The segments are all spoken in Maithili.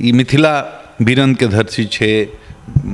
ई मिथिला वीरनके धरती छै,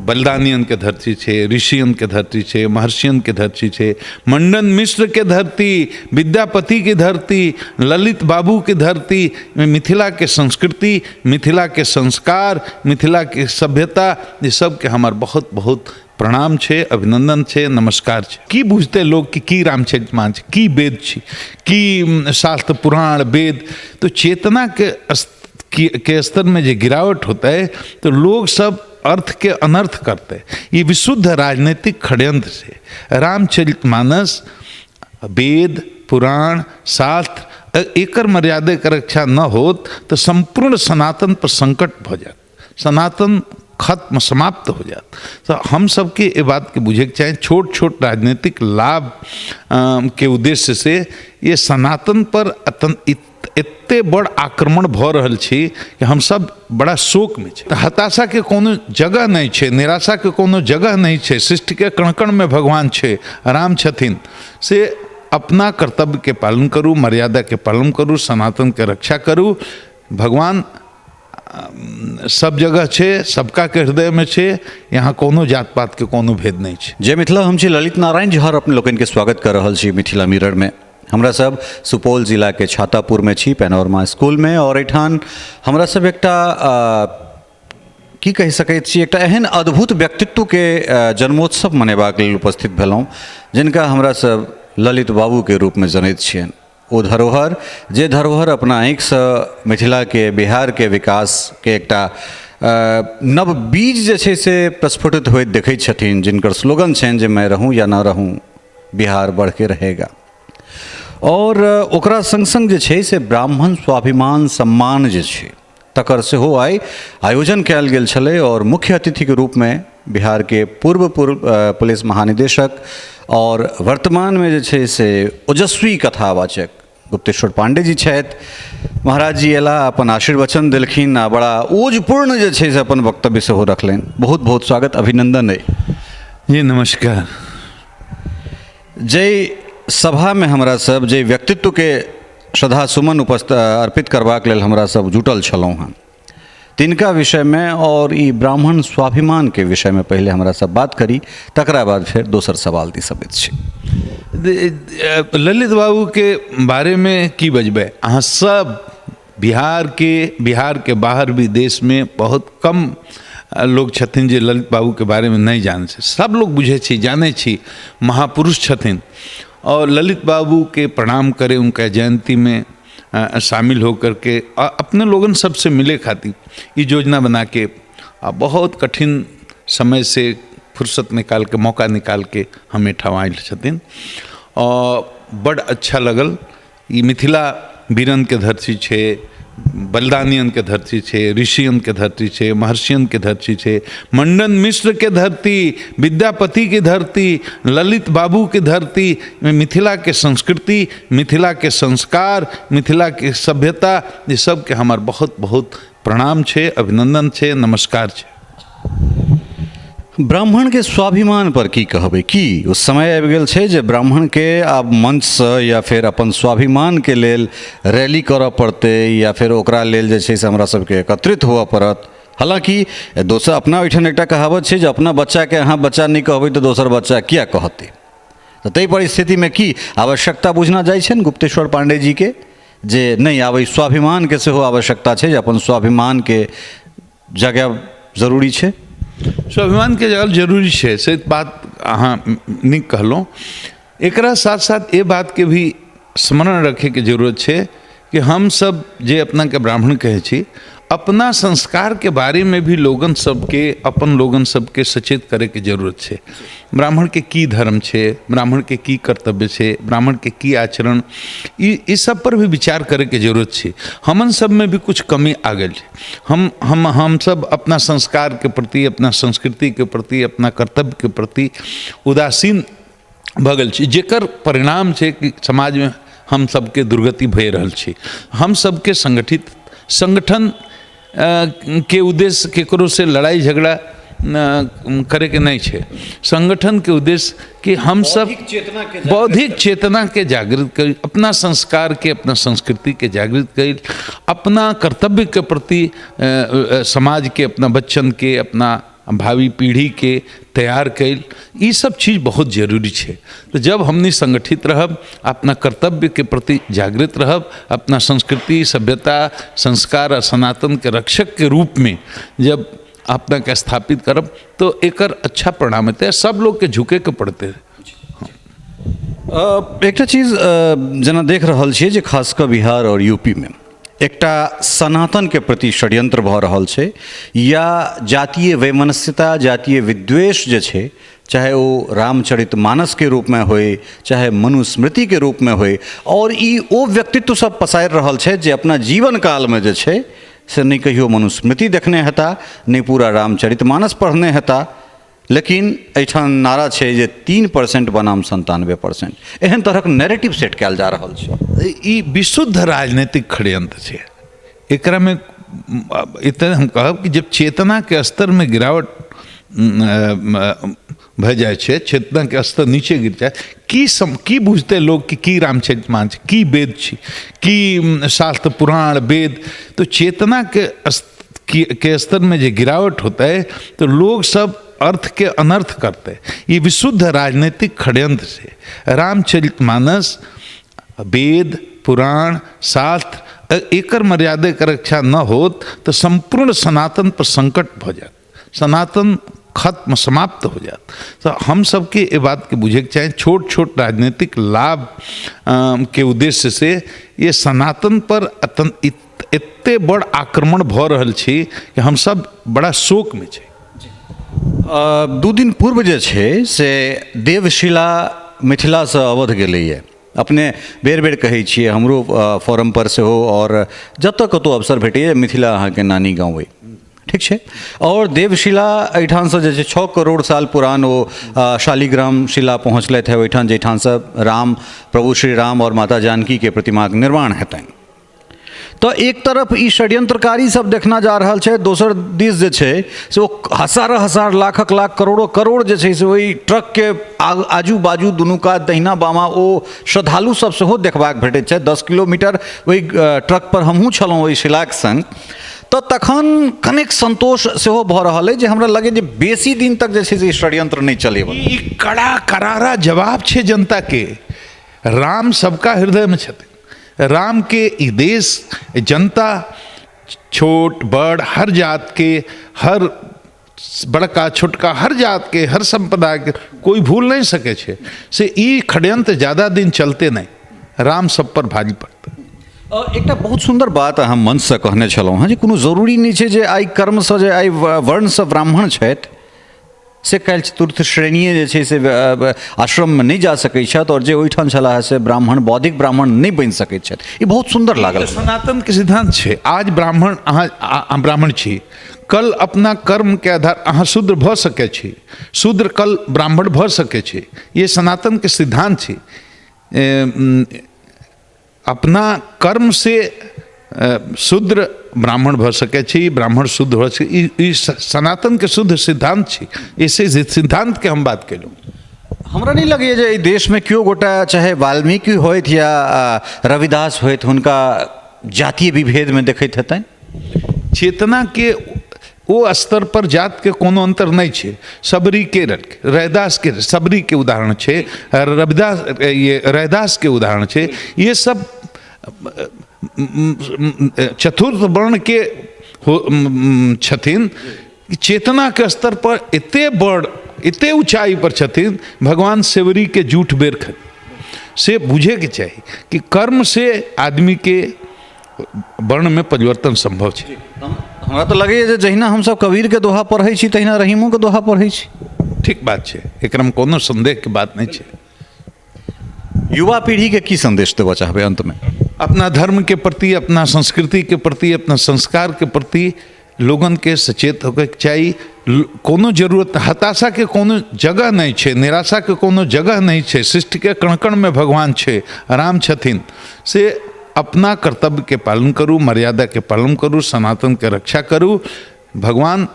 बलिदानियनके धरती छै, ऋषियनके धरती छै, महर्षियनके धरती छै, मंडन मिश्रके धरती, विद्यापतिके धरती, ललित बाबूके धरती। मिथिलाके संस्कृति, मिथिलाके संस्कार, मिथिलाके सभ्यता, ई सबके हमर बहुत बहुत प्रणाम छै, अभिनंदन छै, नमस्कार छै। की बुझते लोग कि की रामचरितमानस छै, की वेद छै, की शास्त्र पुराण वेद। तो चेतना के स्तर में जे गिरावट होता है तो लोग सब अर्थ के अनर्थ करते। ये विशुद्ध राजनीतिक षड्यंत्र से रामचरितमानस, वेद पुराण शास्त्र एकर मर्यादा के रक्षा न होत तो संपूर्ण सनातन पर संकट भ जात, सनातन खत्म समाप्त हो जात। तो हम सबके ये बात के बुझे के चाही। छोट छोट राजनीतिक लाभ के उद्देश्य से ये सनातन पर एते बड़ आक्रमण भऽ रहल छी कि हम सब बड़ा शोक में छी। तऽ हताशा के कोनो जगह नहीं छै, निराशा के कोनो जगह नहीं छै। सृष्टि के कण कण में भगवान छै, राम छथिन। से अपना कर्तव्य के पालन करू, मर्यादा के पालन करू, सनातन के रक्षा करू। भगवान सब जगह छै, सबका के हृदय में छै। यहाँ कोनो जात पात के कोनो भेद नहीं छै। जय मिथिला। हम छी ललित नारायण झा, अपने लोकनि के स्वागत कर रहल छी मिथिला मिरर में। हमरा सब सुपौल जिला के छातापुर में छी, पैनोरमा स्कूल में, और एहिठाम हमरा सब एकटा की कहि सकैत छी, एकटा एहन अद्भुत व्यक्तित्व के जन्मोत्सव मनेबाक लेल उपस्थित भेलहुँ, जिनका हमरा सब ललित बाबू के रूप में जनैत छियनि। ओ धरोहर, जे धरोहर अपना आँखिसँ मिथिलाके, बिहारके विकासके एकटा नव बीज जे छै से प्रस्फुटित होइत देखैत छथिन, जिनकर स्लोगन छनि जे मैं रहूँ या ना रहूँ, बिहार बढ़के रहेगा। आओर ओकरा सङ्ग सङ्ग जे छै से ब्राह्मण स्वाभिमान सम्मान जे छै तकर सेहो आइ आयोजन कयल गेल छलै, आओर मुख्य अतिथिके रूपमे बिहारके पूर्व पूर्व पुलिस महानिदेशक आओर वर्तमानमे जे छै से ओजस्वी कथावाचक गुप्तेश्वर पांडे जी छथि। महाराज जी अयलाह, अपन आशीर्वचन देलखिन आ बड़ा ओजपूर्ण जे छै से अपन वक्तव्य सेहो रखलनि। बहुत बहुत स्वागत, अभिनंदन अइ। जी नमस्कार। जाहि सभामे हमरा सब जे व्यक्तित्वके श्रद्धा सुमन उपस्थित अर्पित करबाक लेल हमरा सब जुटल छलहुँ हँ, तिनका विषयमे और ई ब्राह्मण स्वाभिमानके विषयमे पहिले हमरा सब बात करी, तकरा बाद फेर दोसर सवाल दिस अबैत छी। ललित बाबूके बारेमे की बजबै अहाँ सब? बिहारके बाहर भी देशमे बहुत कम लोग छथिन जे ललित बाबूके बारेमे नहि जानै छै। सब लोग बुझै छी, जानै छी, महापुरुष छथिन। और ललित बाबूके प्रणाम करे, उनका जयंतीमे शामिल होकर के अपने लोगन सबसे मिले खातिर ये योजना बना के बहुत कठिन समय से फुर्सत निकाल के, मौका निकाल के हम एहिठाम आयल छथिन और बड़ अच्छा लगल। ई मिथिला वीरनके धरती छै, बलिदानियनके धरती छै, ऋषियनके धरती छै, महर्षियनके धरती छै, मंडन मिश्रके धरती, विद्यापतिके धरती, ललित बाबूके धरती। मिथिलाके संस्कृति, मिथिलाके संस्कार, मिथिलाके सभ्यता, ई सबके हमर बहुत बहुत प्रणाम छै, अभिनंदन छै, नमस्कार छै। ब्राह्मणके स्वाभिमान पर की कहबै? की ओ समय आबि गेल छै जे ब्राह्मणके आब मंचसँ या फेर अपन स्वाभिमानके लेल रैली करऽ पड़तै, या फेर ओकरा लेल जे छै से हमरा सबके एकत्रित हुअ पड़त? हालाँकि दोसर अपना ओहिठाम एकटा कहावत छै जे अपना बच्चाके अहाँ बच्चा नहि कहबै तऽ दोसर बच्चा किया कहतै। तऽ ताहि परिस्थितिमे की आवश्यकता बुझना जाइ छनि गुप्तेश्वर पाण्डे जीके जे नहि, आब एहि स्वाभिमानके सेहो आवश्यकता छै, जे अपन स्वाभिमानके जगायब जरूरी छै? स्वाभिमानके जगायब जरूरी छै से बात अहाँ नीक कहलहुँ। एकरा साथ साथ ये बातके भी स्मरण रखैके जरूरत छै कि हम सब जे अपनाके ब्राह्मण कहै छी, अपना संस्कारके बारेमे भी लोगन सबके, अपन लोगन सबके सचेत करैके जरूरत छै। ब्राह्मणके की धर्म छै, ब्राह्मणके की कर्तव्य छै, ब्राह्मणके की आचरण, ई सब पर भी विचार करैके जरूरत छै। हमन सबमे भी कुछ कमी आ गेल छै। हम हम हम सब अपना संस्कारके प्रति, अपना संस्कृतिके प्रति, अपना कर्तव्यके प्रति उदासीन भऽ गेल छी, जेकर परिणाम छै कि समाजमे हम सबके दुर्गति भए रहल छै। हम सबके संगठित संगठन के उद्देश्य केकरो से लड़ाई झगड़ा करैके नहि छै। संगठनके उद्देश्य कि हमसब बौद्धिक चेतनाके जागृत करी, अपना संस्कारके, अपना संस्कृतिके जागृत करी, अपना कर्तव्यके प्रति समाजके, अपना बच्चनके, अपना भावी पीढ़ीके तैयार कैल, ई सब चीज बहुत जरूरी छै। तऽ जब हमनी संगठित रहब, अपना कर्तव्यके प्रति जागृत रहब, अपना संस्कृति, सभ्यता, संस्कार आ सनातनके रक्षकके रूपमे जब अपनाके स्थापित करब तो एकर अच्छा परिणाम हेतै, सब लोगके झुकैके पड़तै। एकटा चीज जेना देख रहल छियै जे खास कऽ बिहार आओर यूपीमे एकटा सनातनके प्रति षड्यंत्र भऽ रहल छै या जातीय वैमनस्यता, जातीय विद्वेष जे छै, चाहे ओ रामचरित मानसके रूपमे होइ, चाहे मनुस्मृतिके रूपमे होइ, आओर ई ओ व्यक्तित्व सब पसारि रहल छै जे अपना जीवन कालमे जे छै से नहि कहियो मनुस्मृति देखने हेता, नहि पूरा रामचरित मानस पढ़ने हेता, लेकिन एहिठाम नारा छै जे 3% बनाम 97%, एहन तरहक नैरेटिव सेट कयल जा रहल छै। ई विशुद्ध राजनीतिक षड्यंत्र छै। एकरामे इतना हम कहब कि जब चेतनाके स्तरमे गिरावट भऽ जाइ छै, चेतनाके स्तर नीचे गिर जाय, की बुझतै लोग कि की रामचरित मानस, की वेद छी, की शास्त्र पुराण वेद, तो चेतनाके के स्तरमे जे गिरावट होतै तऽ लोग सब अर्थके अनर्थ करतै। ई विशुद्ध राजनीतिक षड्यंत्र छै। रामचरित मानस, वेद पुराण शास्त्र, एकर मर्यादाके रक्षा न होत तऽ सम्पूर्ण सनातन पर संकट भऽ जायत, सनातन खत्म समाप्त हो जायत। तऽ हम सबके एहि बातके बुझैके चाही। छोट छोट राजनीतिक लाभ के उद्देश्य से ये सनातन पर एते बड़ आक्रमण भऽ रहल छी कि हमसब बड़ा शोकमे छी। 2 दिन पूर्व जे छै से देवशिला मिथिलासँ अवध गेलैए। अपने बेर बेर कहै छियै, हमरो फोरमपर सेहो आओर जतऽ कतहु अवसर भेटैए, मिथिला अहाँके नानी गाँव अइ, ठीक छै। आओर देवशिला एहिठामसँ जे छै 6 करोड़ साल पुरान ओ शालिग्राम शिला पहुँचलथि हे ओहिठाम, जाहिठामसँ राम, प्रभु श्री राम आओर माता जानकीके प्रतिमाके निर्माण हेतनि। तऽ एक तरफ ई षड्यंत्रकारी सब देखना जा रहल छै, दोसर दिस जे छै से ओ हजार हजार लाखक लाख करोड़ो करोड़ जे छै से ओहि ट्रकके आजू बाजू दुनू कात दहिना बामा ओ श्रद्धालु सब सेहो देखबाक भेटैत छै। 10 किलोमीटर ओहि ट्रक पर हमहूँ छलहुँ ओहि शिलाक संग, तऽ तखन कनेक संतोष सेहो भऽ रहल अइ जे हमरा लगै जे बेसी दिन तक जे छै से ई षड्यंत्र नहि चलेबल। ई कड़ा करारा जवाब छै जनता के। राम सबका हृदय में छथिन। राम के ई देश जनता छोट बड़ हर जात के, हर बड़का छोटका हर जात के, हर संप्रदाय के कोई भूल नहीं सके छे। से ई षड्यंत्र ज़्यादा दिन चलते नहीं, राम सब पर भारी पड़ते। एकटा बहुत सुंदर बात अहाँ मंचसँ कहने छलहुँ हँ जे कोनो जरूरी नहि छै जे आइ कर्मसँ जे आइ वर्णसँ ब्राह्मण छथि से काल्हि चतुर्थ श्रेणीय जे छै से आश्रममे नहि जा सकै छथि, आओर जे ओहिठाम छलाह से ब्राह्मण बौद्धिक ब्राह्मण नहि बनि सकैत छथि। ई बहुत सुन्दर लागल। सनातनके सिद्धांत छै। आज ब्राह्मण अहाँ ब्राह्मण छी, कल अपना कर्मके आधार अहाँ शूद्र भऽ सकै छी, शूद्र कल ब्राह्मण भऽ सकै छी। ये सनातनके सिद्धांत छै। अपना कर्म से शूद्र ब्राह्मण भऽ सकै छी, ब्राह्मण शुद्ध भऽ सकै, ई सनातनके शुद्ध सिद्धांत छी। इसे सिद्धांतके हम बात केलहुँ। हमरा नहि लगैए जे एहि देशमे केओ गोटा चाहे वाल्मीकि होथि या रविदास होथि हुनका जातीय विभेदमे देखैत हेतनि। चेतनाके ओ स्तर पर जातके कोनो अन्तर नहि छै। सबरीके, रैदासके, सबरीके उदाहरण छै, रविदास ये रैदासके उदाहरण छै। ये सब चतुर्थ वर्णके हो छथिन। चेतनाके स्तर पर एते बड़ एते ऊंचाई पर छथिन। भगवान सेवरी के जूठ बेर खत से बुझेके चाही कि कर्म से आदमी के वर्ण में परिवर्तन संभव छै। हमरा तऽ लगैए जे जहिना हमसब कबीरके दोहा पढ़ै छी तहिना रहीमोके दोहा पढ़ै छी। ठीक बात छै, एकरामे कोनो संदेहके बात नहि छै। युवा पीढ़ीके की संदेश देबऽ चाहबै अन्तमे? अपना धर्मके प्रति, अपना संस्कृतिके प्रति, अपना संस्कारके प्रति लोगनके सचेत होबैके चाही। कोनो जरूरत हताशाके कोनो जगह नहि छै, निराशाके कोनो जगह नहि छै। सृष्टिके कण कणमे भगवान छै, राम छथिन। से अपना कर्तव्यके पालन करू, मर्यादाके पालन करू, सनातनके रक्षा करू। भगवान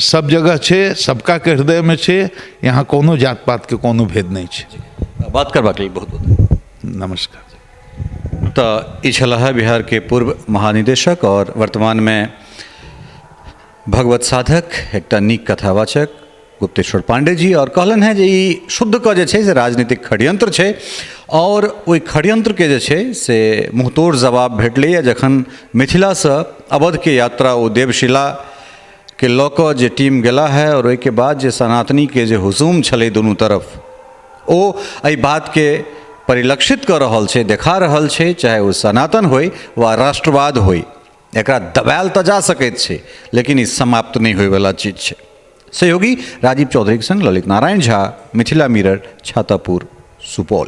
सब जगह छै, सबका के हृदयमे छै। यहाँ कोनो जात पातके कोनो भेद नहि छै। बात करबाक लेल बहुत बहुत नमस्कार। तऽ ई छलाह बिहारके पूर्व महानिदेशक आओर वर्तमानमे भगवत साधक, एकटा नीक कथावाचक गुप्तेश्वर पांडे जी, आओर कहलनि हेँ जे ई शुद्ध कऽ जे छै से राजनीतिक षड्यंत्र छै आओर ओहि षड्यंत्रके जे छै से मुँहतोड़ जवाब भेटलैए जखन मिथिलासँ अवधके यात्रा ओ देवशिलाके लऽ कऽ जे टीम गेला है आओर ओहिके बाद जे सनातनीके जे हुजूम छलै दुनू तरफ, ओ एहि बातके परिलक्षित कऽ रहल छै, देखा रहल छै, चाहे ओ सनातन होइ वा राष्ट्रवाद होइ, एकरा दबायल तऽ जा सकैत छै लेकिन ई समाप्त नहि होइवला चीज छै। सहयोगी राजीव चौधरीके संग ललित नारायण झा, मिथिला मिरर, छातापुर, सुपौल।